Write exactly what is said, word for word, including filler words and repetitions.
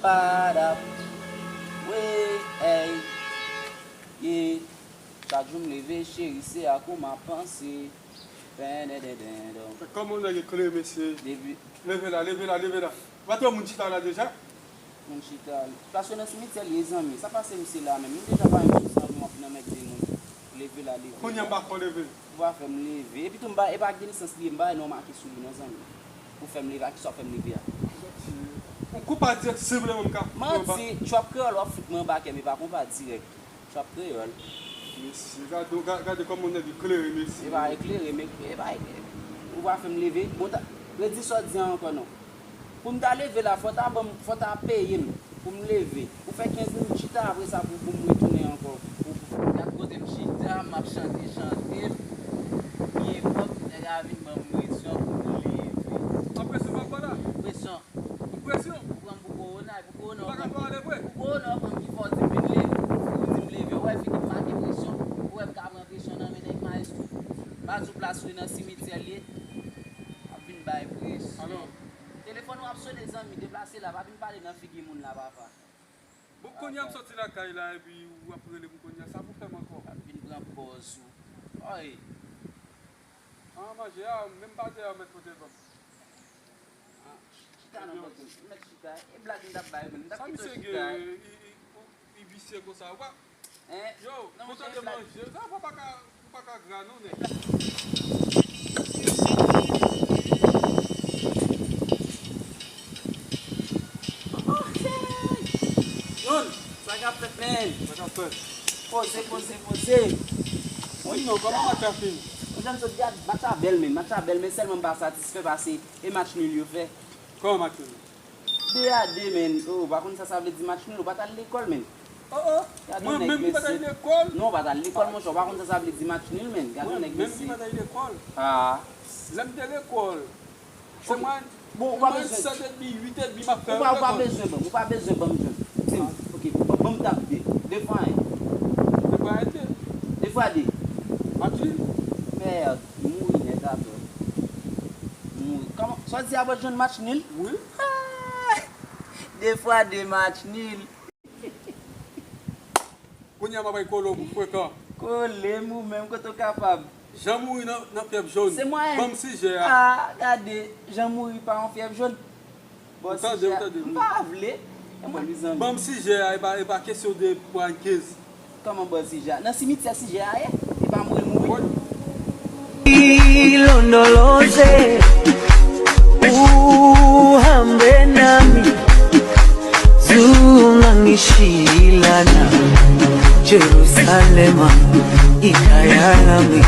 Padap. Wi, ey. Yeah. Chak jou m leve, cheri, se ak ou m ap panse. Dendendendon. Kòman w nèg eklere, mesye? Depi Leve la, leve la, leve la. Ou pa t wè moun chita la deja? Moun chita. Plas yo nan simityè l ye, zanmi. Sa pase misye la menm? M deja pa menm sou sa, m ap nan mèt de moun. Leve la, leve la. Kounye a m pa fè w leve. Ou pa fè m leve. Epi tou, m pa, e pa ak delisans li ye, m pa wè non make sou li non, zanmi. Ou fè m leve, a kisa w fè m leve a? Yon kou pa dirèk senpleman m ka fout mwen anba. Manti, trap kreyòl w ap fout mwen anba kè m, e pa konpa dirèk. Trap kreyòl. Mesye, gade, gade, gade kòman nèg eklere, mesye. E pa eklere, men e pa, ou pa fè m leve. Bon, ta, redi sa w di an ankò non. Pou m ta leve la, fò w ta ban m, fò w ta peye m pou m leve. Ou fè kenz minit chita, apre sa pou, pou m retounen ankò. Pou, pou, gad kote m chita, m ap chante, chante. Byen pwòp, nèg la vin ban m presyon pou m leve. An presyon pa ba la? Presyon. Ou presyon? Ou pran m pou kowona, pou kowona. Ou pa ka pale vre. Pou kowona, ou pran m pi fò, di m vin leve. Ou di m leve, ou wè figi m make presyon. Ou wè m ka pran presyon nan men nèg mayestwo. M pa di w plas li nan simityè l ye. Ap vin bay presyon. Alò? Telefòn ou ap sone, zanmi, deplase la, pa vin pale nan figi moun la, papa. Bon, kounye a m soti lakay la, epi w ap rele m kounye a, sa pou fè m ankò? Ap vin pran pòz ou. Oy! An, manje a, menm pa dèyè w mèt pote ban m. Ah, chita nan bòt mwen. M mèt chita. E blag m t ap bay mwen. M t ap kite w chita. Sa misye gen, li, li, li visye konsa. Ou pa, hein? Yo, non, ou tande manje. Sa, ou pa ka, ou pa ka gra non, nèg. Yon, sa k ap fèt, men? Sa k ap fèt? Poze, poze, poze. Wi, non, kòman match la fini? Monchè, m sot gad, match la bèl, men. Match la bèl, men sèlman m pa satisfè pase e match nil yo fè. Kòman match nil? De a de, men. Oh, ou pa konn sa sa vle di match nil, ou pa t al lekòl, men. Oh, oh. Mwen menm ki pa t al lekòl? Non, ou pa t al lekòl, monchè, ou pa konn sa sa vle di match nil, men. Gade yon nèg mesye. Mwen menm ki pa t al lekòl? Ah. Lè m te lekòl, se mwen, bon, ou pa bezwen, sèt edmi, uit edmi, m ap fè lekòl. Ou pa bezwen ban m, ou pa bezwen ban m jwenn. Di m, ok, ban, ban m tap de. De fwa en. De fwa en de. De fwa de. Match nil? Mèd, mouri nèt atò. Mouri. Kòman? Sa w di a, bò jwenn match nil? Wi. Ah! De fwa de match nil. Kounye a m ap bay kole w pou frekan. Kole m ou menm kote w kapab. Jan mouri nan, nan fyèv jòn. Se mwen. Ban m sijè a. Ah, gade, jan mouri pa yon fyèv jòn. Bon, ou tande, ou tande, m pa vle. E mwen, li zanmi. Ban m sijè a, e pa, e pa kesyon de pran kenz. Kòman bò sijè a? Nan simityè sijè a ye? E pa mouri mouri. Ilondoloze, uhambe nami, zungangishilana, Jerusalema, ikayalami.